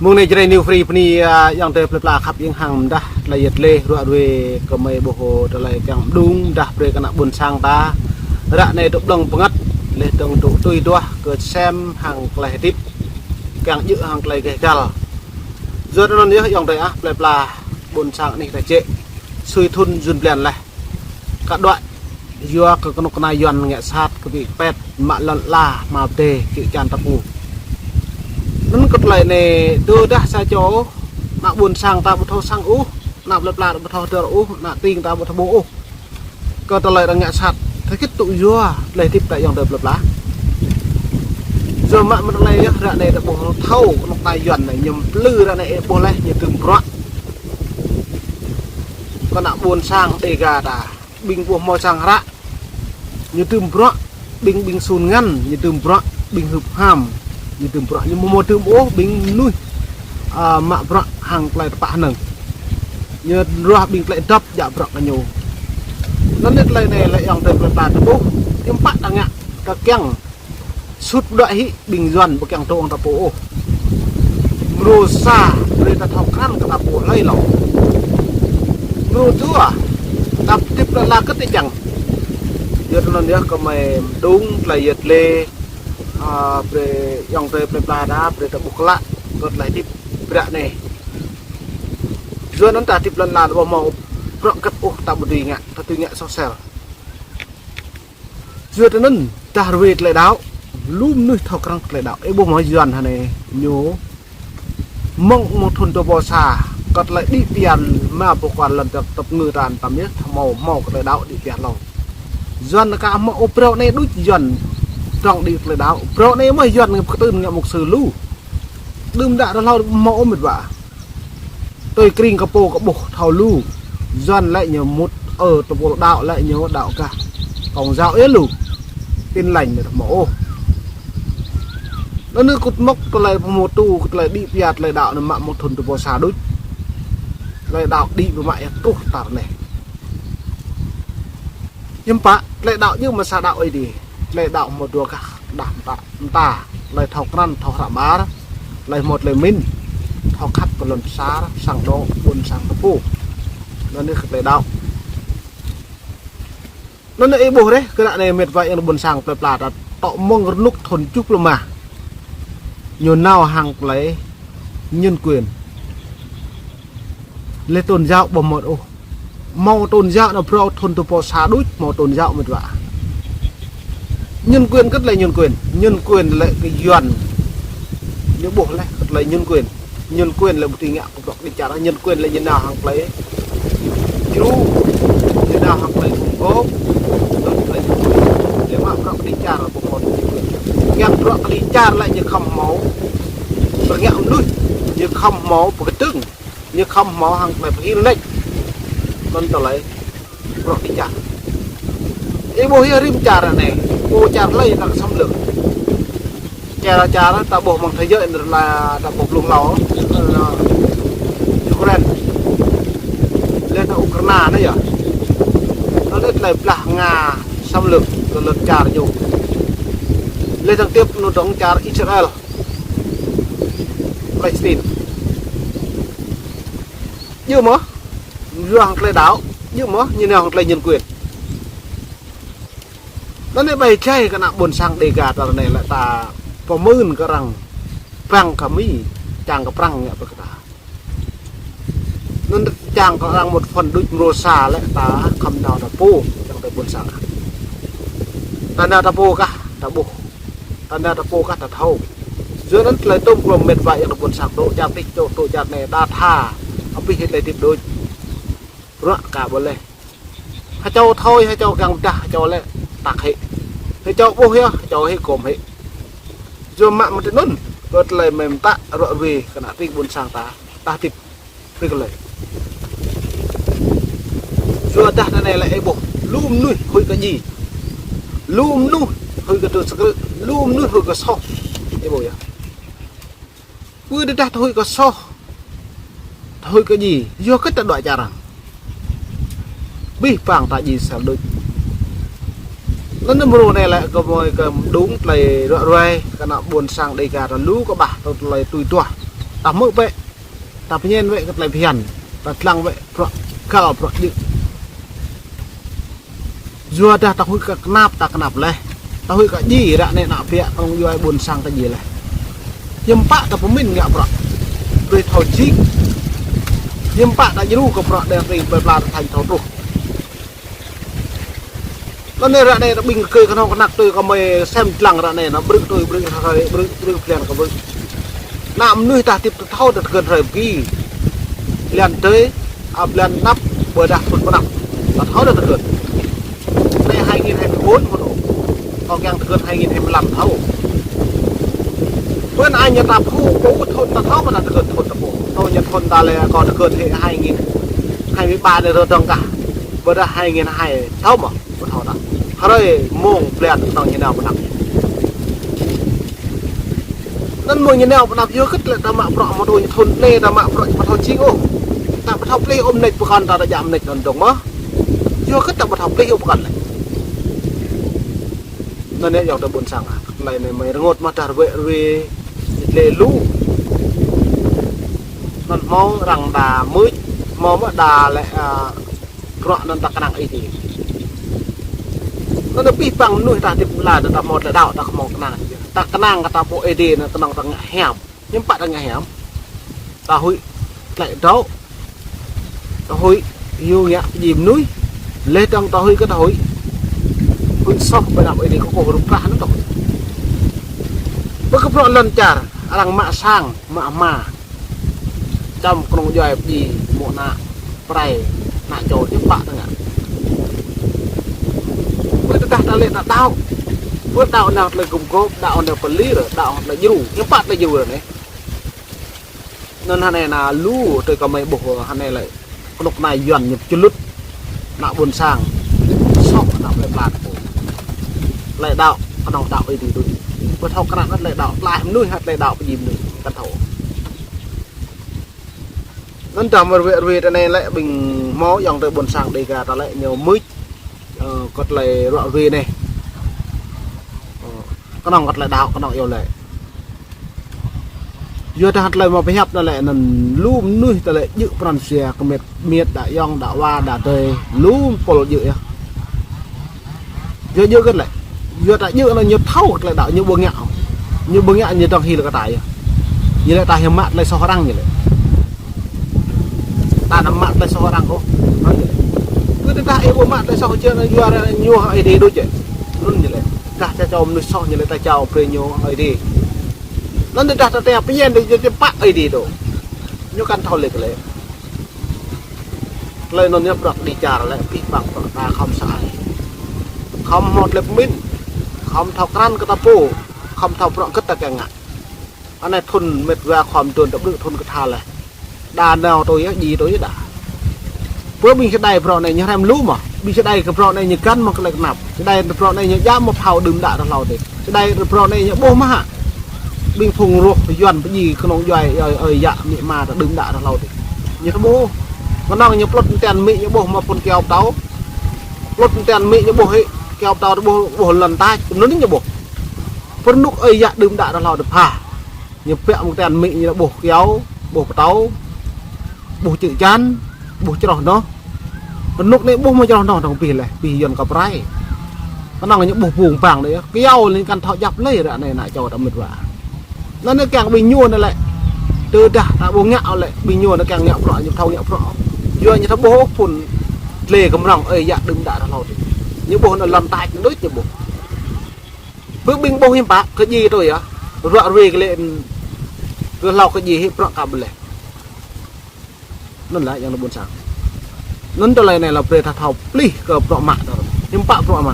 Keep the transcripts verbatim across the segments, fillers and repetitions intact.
Mơ̆ng anai Jrai New Free bơni, a, ayŏng adơi plơi pla khăp iêng hăng mơdah tơlơi yet lĕ ruă ruê kơ mơi ƀuh tơlơi kiăng mơđung mơdah brơi kơ ană ƀôn sang ta. Ră anai tŭ blŏng bơngăt, lĕ dơ̆ng tŭ tui duah kơ sem hăng tơlơi hơdip, kiăng djơ̆ hăng tơlơi gêh gal. Yua anŭn yơh ayŏng adơi ah, plơi pla ƀôn sang anih ta jĕ sui thŭn jun blan laih. Kơ đuaĭ yua kơ kơnuk kơna Yuan ngă sat kơ ƀing pet mă lŏn ala hmao pơdai kơ čan ta pô. Anŭn kơ tơlơi anai tơdah sa čô ană ƀôn sang ta ƀu thâo sang ôh, ană plơi pla ta ƀu thâo dơr ôh, ană tring ta ƀu thâo ƀuh ôh. Kơ tơlơi arăng ngă sat, thâo kĭt tŭ yua tơlơi hơdip ta ayŏng adơi plơi pla. Yua mă mơ̆ng tơlơi yơh ră anai ta ƀuh thâo kơnuk kơna Yuan anai ñu plư ră anai ih ƀuh laih ñu tŭm bruă. Kơ ană ƀôn sang Dêga ta, ƀing ƀuh hmâo sang hră, ñu tŭm bruă, ƀing ƀing sun ngăn, ñu tŭm bruă, ƀing hưp ham, ñu tŭm bruă, ñu ƀu hmâo tŭm ôh, ƀing mơnuih, a, mă bruă hăng tơlơi tơpă hơnơ̆ng. Ñu ruah ƀing tơlơi dăp djă bruă kơ ñu. Anŭn yơh tơlơi anai lĕ ayŏng adơi plơi pla ta ƀuh, hiư̆m pă ta ngă, ta kiăng sut pơđuaĭ hĭ ƀing Yuan ƀu kiăng tŭ hăng ta pô ôh. Mrô sa, brơi ta thâo krăn kơ ta pô hlơi hlâo. Mrô dua, ta hơdip lŏn ala kơ tơčăng. Yua anŭn yơh kơ mơi mơđung tơlơi yet lĕ, a, brơi ayŏng adơi plơi pla ta, brơi ta ƀuh klă kơ tơlơi hơdip bruă anai. Yua anŭn ta hơdip lŏn ala ta ƀu hmâo bruă hơget ôh, ta ƀu dưi ngă, ta dưi ngă soh sel. Yua anŭn tah rơwĕ tơlơi đaŏ, lu mơnuih thâo krăn tơlơi đaŏ. Ih ƀuh mơ̆ Yuan hơnai ñu mơ̆ng mơ̆ng thŭn dua ƀâo sa, kơ tơlơi đĭ pia mă pơkŏn lŏn tơp tơp ngư ta anăm yơh, hmâo hmâo kơ tơlơi đaŏ đĭ pia hlâo. Yuan kơ hmâo ôh phrâo anai đôč Yuan dŏng đĭ tơlơi đaŏ. Phrâo anai mơ̆ Yuan ngă pơkơtưn ngă mục sư lu. Đưm đă rơhlâo hmâo ôh mĕt wa. Tui kring kơ pô kơ ƀuh thâo lu. Yuan lĕ ñu mŭt, ơ, tơpul đaŏ lĕ ñu đaŏ gah Công giáo yơh lu. Tin Lành anai hmâo ôh. Anŭn anai kŭt mŏk tơlơi pơhmutu, tơlơi đĭ pia tơlơi đaŏ anai mă mơ̆ng thŭn dua ƀâo sa đôč. Tơlơi đaŏ đĭ pơmă yơh truh tar anai. Hiư̆m pă, tơlơi đaŏ djơ̆ mơ̆ sa đaŏ Ơi Adai. Tơlơi đaŏ hmâo dua gah đah mơta, mơta, tơlơi thâo krăn, thâo hră ƀar, tơlơi hmâo tơlơi mĭn, thâo khăp kơ lŏn pơsar, sang anŏ, ƀôn sang ta pô. Anŭn yơh kơ tơlơi đaŏ. Anŭn yơh ih ƀuh rĕ, kơ ră anai mĕt wa ayŏng ƀôn sang plơi pla ta tŏ mơ̆ng rơnŭk thŭn tơjuh pluh rơma. Ñu nao hăng tơlơi nhân quyền. Lĕ tôn giáo ƀu hmâo ôh. Hmâo tôn giáo anŭn phrâo thŭn dua ƀâo sa đôč hmâo tôn giáo mĕt wa. Nhân quyền kơ tơlơi nhân quyền, nhân quyền lĕ kơ Yuan. Ñu ƀuh laih kơ tơlơi nhân quyền. Nhân quyền lĕ ƀu dưi ngă kơ bruă kơđi čar, nhân quyền lĕ ñu nao hăng tơlơi djru, ñu nao hăng tơlơi hŭm gŏp, tơlơi djru. Lĕ mă bruă kơđi čar ƀu hmâo nhân quyền. Ngă bruă kơđi čar lĕ ñu khŏm hmâo pơrơngiă mơnuih, ñu khŏm hmâo pơkơdơ̆ng. Ñu khŏm hmâo hăng tơlơi pơhil nač. Anŭn tơlơi bruă kơđi čar. Ih ƀuh yơh rĭm čar anai, pô čar hlơi ta xâm lược. Čar čar ta ƀuh mơ̆ng thế giới anai la ta ƀuh blung hlâo, ơ, Ukraine. Lĕ ta Ukraine anai yơh. Anŭn lĕ tơlơi blah Nga xâm lược kơ lŏn čar ñu. Lĕ dơ̆ng tiếp anŭn dơ̆ng čar Israel. Palestine. Djơ̆ mơ̆, yua hăng tơlơi đaŏ, djơ̆ mơ̆, ñu nao hăng tơlơi nhân quyền. Anŭn anai ƀai jai kơ ană ƀôn sang Dêga ta anai lĕ ta pơmưn kơ arăng, prăng kơ Mi, čang kơ prăng ngă pơ kơ ta. Anŭn čang kơ arăng một phần đôč mrô sa lĕ ta khŏm nao ta pô, čang ta ƀôn sang. Ta nao ta pô kah, ta ƀuh. Ta nao ta pô kah ta thâo. Yua anŭn tơlơi tôm klôm mĕt wa ayŏng adơi ƀôn sang tŏ čar tih tŏ, tŏ čar anai đa tha. Abih hĭ tơlơi hơdip đôč. Bruă ka ƀu leh. Hơčâo thâo, hơčâo kiăng pơdah, hơčâo lĕ tak hĭ. Hơčâo ƀuh yơh, hơčâo hĭ gŏm hĭ. Yua mă mơ̆ng tui anŭn, kơ tơlơi mơ̆ng ta ruă ruê kơ ană tring ƀôn sang ta, ta hơdip. Rĭ kơ lĕ. Yua dah anai lĕ ih ƀuh, lu mơnuih huĭ kơ djai. Lu mơnuih huĭ kơ tơlơi sơkrư̆, lu mơnuih huĭ kơ soh. Ih ƀuh yơh. Ƀu djơ̆ dah ta huĭ kơ soh, ta huĭ kơ djai, yua kơ ta đuaĭ čar arăng. Abih bang ta djai sel đôč. Anŭn mrô anai lĕ kơ mơi kơ mơđung tơlơi ruă ruai, kơ ană ƀôn sang Dêga ta lu kơ ƀah tơlơi tui duah. Ta hmư̆ bĕ, ta pơñen bĕ kơ tơlơi phiăn, ta lăng bĕ bruă găl bruă djơ̆. Yua dah ta huĭ kơ kơnap, ta kơnap laih. Ta huĭ kơ djai, ră anai ană ƀiă kơnung djuai ƀôn sang ta djai laih. Hiư̆m pă ta pơmĭn ngă bruă brơi thâo jing. Hiư̆m pă ta djru kơ bruă đe ring plơi pla ta tơña thâo truh. Anŭn anai ră anai ta ƀing kơ kơnong kơnăk tui kơ mơi sem lăng ră anai anŭn brư̆ tui brư̆ hrơi brư̆ brư̆ blan kơ brư̆. Ană mơnuih ta hơdip ta thâo ta tơgơ̆n hrơi pơgi. Blan tơi, a blan anăp, ƀôdah thŭn pơanăp. Ta thâo ta tơgơ̆n. Anai hai nghìn hai mươi bốn mơ̆n ôh. Kâo kiăng tơgơ̆n hai nghìn hai mươi lăm thâo. Bơ̆n anai ñu ta phu pô thŭn ta thâo mơ̆n ta tơgơ̆n thŭn ta pô. Tơ ñu thŭn ta lĕ kâo tơgơ̆n hĭ hai nghìn hai mươi ba anai rơdơ̆ng kah. Ƀôdah hai nghìn hai thâo mơ̆n. Ƀu thâo ta. Hrơi mông blan kơnong ñu nao pơanăp. Anŭn mông ñu nao pơanăp yua hơget lĕ ta mă bruă mơ̆ tui ñu thŭn anai ta mă bruă ƀu thâo jing ôh. Ta ƀu thâo plih ôh mơneč pơkŏn ta ta djă mơneč anŭn dơ̆ng mơ̆. Yua hơget ta ƀu thâo plih ôh pơkŏn lĕ. Anŭn anai ayŏng adơi ƀôn sang ah. Tơlơi anai mơi rơngot mơ̆ dah rơwĕ rơwĕ lĕ lu. Anŭn hmâo arăng đa mưč, hmâo mơ̆ đa lĕ, a, bruă anŭn ta kơnang Ơi Adai. Anŭn abih bang mơnuih ta hơdip mơ̆ la ta hmâo tơlơi đaŏ ta hmâo kơnang. Ta kơnang kơ ta pô Ơi Adai anŭn kơnong ta ngă hiam. Hiư̆m pă ta ngă hiam. Ta huĭ tơlơi đaŏ. Ta huĭ ñu ngă pơdjai mơnuih. Laih dơ̆ng ta huĭ kơ ta huĭ. Huĭ soh ƀơi anăp Ơi Adai kơkuh rŭng rah anŭn ta huĭ. Ƀơi kơ bruă lŏn čar, arăng mă sang, mă hma. Čăm kơnung djuai pơdjai mơ̆ ană pơrai ană čô hiư̆m pă ta ngă. Ƀơi tơdah ta lĕ ta đaŏ. Ƀơi đaŏ nao tơlơi gum gôp, đaŏ nao pơlir, đaŏ tơlơi djru. Hiư̆m pă tơlơi djru ră anai. Anŭn hơnai ană lu tui kơ mơi ƀuh hơnai lĕ. Kơnuk kơna Yuan ñu pơčơlŭt ană ƀôn sang. Soh ană plơi pla ta pô. Tơlơi đaŏ, kơnong đaŏ Ơi Adai tui. Ƀu thâo krăn tơlơi đaŏ, tơlơi mơnuih hă tơlơi đaŏ pơdjai mơnuih. Kăn thâo. Anŭn dah mơ̆ rơwĕ rơwĕ tơ anai lĕ ƀing hmâo ayŏng adơi ƀôn sang Dêga ta lĕ ñu mưč, ơ, kơ tơlơi rơwĕ rơwĕ anai. Ơ, kơnong kơ tơlơi đaŏ, kơnong iâu laĭ. Yua dah tơlơi mơ̆ pơhiăp anŭn lĕ anŭn lu mơnuih ta lĕ djơ̆ pran jua kơ mĕt, mĕt đa ayŏng, đa wa, đa adơi, lu pôl djơ̆ yơh. Yua djơ̆ hơget lĕ. Yua ta djơ̆ anŭn ñu thâo tơlơi đaŏ, ñu ƀu ngă. Ñu ƀu ngă ñu dŏng hil kơ ta yơh. Ñu lĕ ta hiư̆m mă tơlơi soh arăng ñu lĕ. Ta anăm mă tơlơi soh arăng ôh. Kơ tơdah ih ƀu mă tơlơi soh čơ anŭn yua ñu hăng Ơi Adai đôč yơh. Anŭn ñu lĕ. Tơdah ta čô mơnuih soh ñu lĕ ta čô brơi ñu hăng Ơi Adai. Anŭn tơdah ta tơña pơñen đôč yơh pă Ơi Adai đôč. Ñu kăn thâo lĕ kơ lĕ. Tơlơi anŭn yơh bruă đĭ čar lĕ abih bang bruă ta khŏm sa ai. Khŏm hmâo tơlơi pơmĭn. Khŏm thâo krăn kơ ta pô. Khŏm thâo bruă hơget ta kiăng ngă. Anai thŭn mĕt wa khŏm dŏn ta ƀrư̆ thŭn kơtha laih. Đa nao tui yơh, djai tui yơh đa. Pơ ƀing čơđai bruă anai ñu hrăm lu mơ̆. Ƀing čơđai kơ bruă anai ñu găn mơ̆ tơlơi kơnap. Čơđai bruă anai ñu djă mơ̆ phao đưm đă rơh hlâo tih. Čơđai bruă anai ñu ƀuh mơ̆ hă. Ƀing phung roh Yuan pơdjai kơnung djuai ơi, ơi yă amĭ ama ta đưm đă rơh hlâo tih. Ñu ta ƀuh. Kơnong ñu plŭt mơtian amĭ ñu ƀuh mơ̆ phŭn kyâo pơtâo. Plŭt mơtian amĭ ñu ƀuh hĭ, kyâo pơtâo ta ƀuh, ƀuh lŏn tač, anŭn ñu ƀuh. Pơrơnŭk ơi yă đưm đă rơh hlâo tih pha. Ñu pĕk mơtian amĭ ñu ƀuh kyâo, ƀuh pơtâo, ƀuh čư̆ čan, ƀuh čroh noh. Rơnŭk anai ƀuh mơ̆ čroh noh dơ̆ng abih laih, abih Yuan kơ pơrai. Kơnong ñu ƀuh bung bang anai yơh. Kyâo anai kăn thâo djăp lơi ră anai ană čô ta mĕt wa. Anŭn anai kiăng ƀing ñu anai lĕ. Tơdah ta ƀu ngă lĕ, ƀing ñu anai kiăng ngă bruă, ñu thâo ngă bruă. Yua ñu ta ƀuh phŭn tlê kơmrŏng ơi yă đưm đă rơh hlâo tih. Ñu ƀuh anŭn lŏn tač đôč ñu ƀuh. Pơ ƀing ƀuh hiư̆m pă, kơ djai tui yơh. Rơwĕ rơwĕ kơ lĕ, rơh hlâo kơ djai hĭ bruă kơ ƀlĕh. Anŭn lĕ ayŏng adơi ƀôn sang. Anŭn tơlơi anai lĕ brơi ta thâo plih kơ bruă mă ta. Hiư̆m pă bruă mă.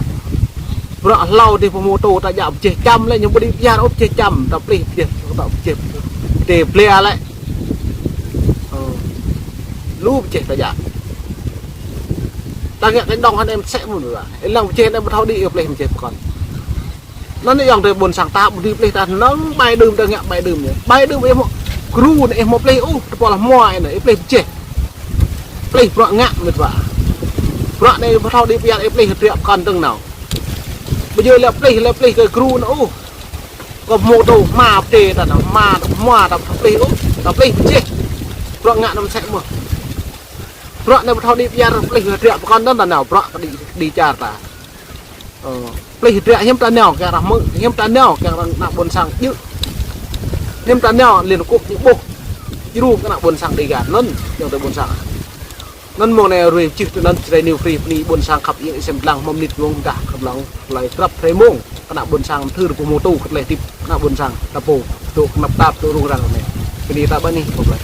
Bruă hlâo dih pơmô tô ta djă pơjeh čăm lĕ ñu ƀu đĭ pơyar ôh pơjeh čăm, ta plih pơjeh, ta pơjeh. Tê plih lĕ. Ơ. Lu pơjeh ta djă. Ta ngă kơđông hơnai mơsĕ mơ̆n lah. Ih lăng pơjeh anai ƀu thâo đĭ ih plih pơjeh pơkŏn. Anŭn anai ayŏng adơi ƀôn sang ta ƀu dưi plih ta nơ̆ng bai đưm ta ngă bai đưm anai. Bai đưm ih hmâo gru anai ih hmâo plih ôh, tơpă lah hmua anai ih plih pơjeh. Plih bruă ngă mĕt wa. Bruă anai ƀu thâo đĭ pơyar ih plih hơdră pơkŏn dơ̆ng nao. Ƀu djơ̆ lĕ plih, lĕ plih kơ gru anai ôh. Kơ hmâo tô hma pơtê ta nao, hma ta, hmua ta plih ôh. Plih pơjeh. Bruă ngă anăm sek mơ̆. Bruă anai ƀu thâo đĭ pơyar plih hơdră pơkŏn anŭn ta nao bruă kơ đĭ, đĭ čar ta. Ơ, plih hơdră hiư̆m ta nao kiăng arăng hmư̆, hiư̆m ta nao kiăng arăng ană ƀôn sang djơ̆. Hiư̆m ta nao Liên Hợp Quốc ñu ƀuh. Djru kơ ană ƀôn sang Dega anŭn, ayŏng adơi ƀôn sang. Anŭn mơ̆ng anai ruai čih tui anŭn Jrai New Free bơni ƀôn sang khăp iêng ih sem lăng hmâo mơnit mông dah kơ lăng tơlơi krăp hrơi mông. Kơ ană ƀôn sang mơthưr pơhmutu kơ tơlơi hơdip ană ƀôn sang ta pô. Dŏ kơnăp tap dŏ rŭng răng anai. Bơni ta ƀơi anih pô plơi.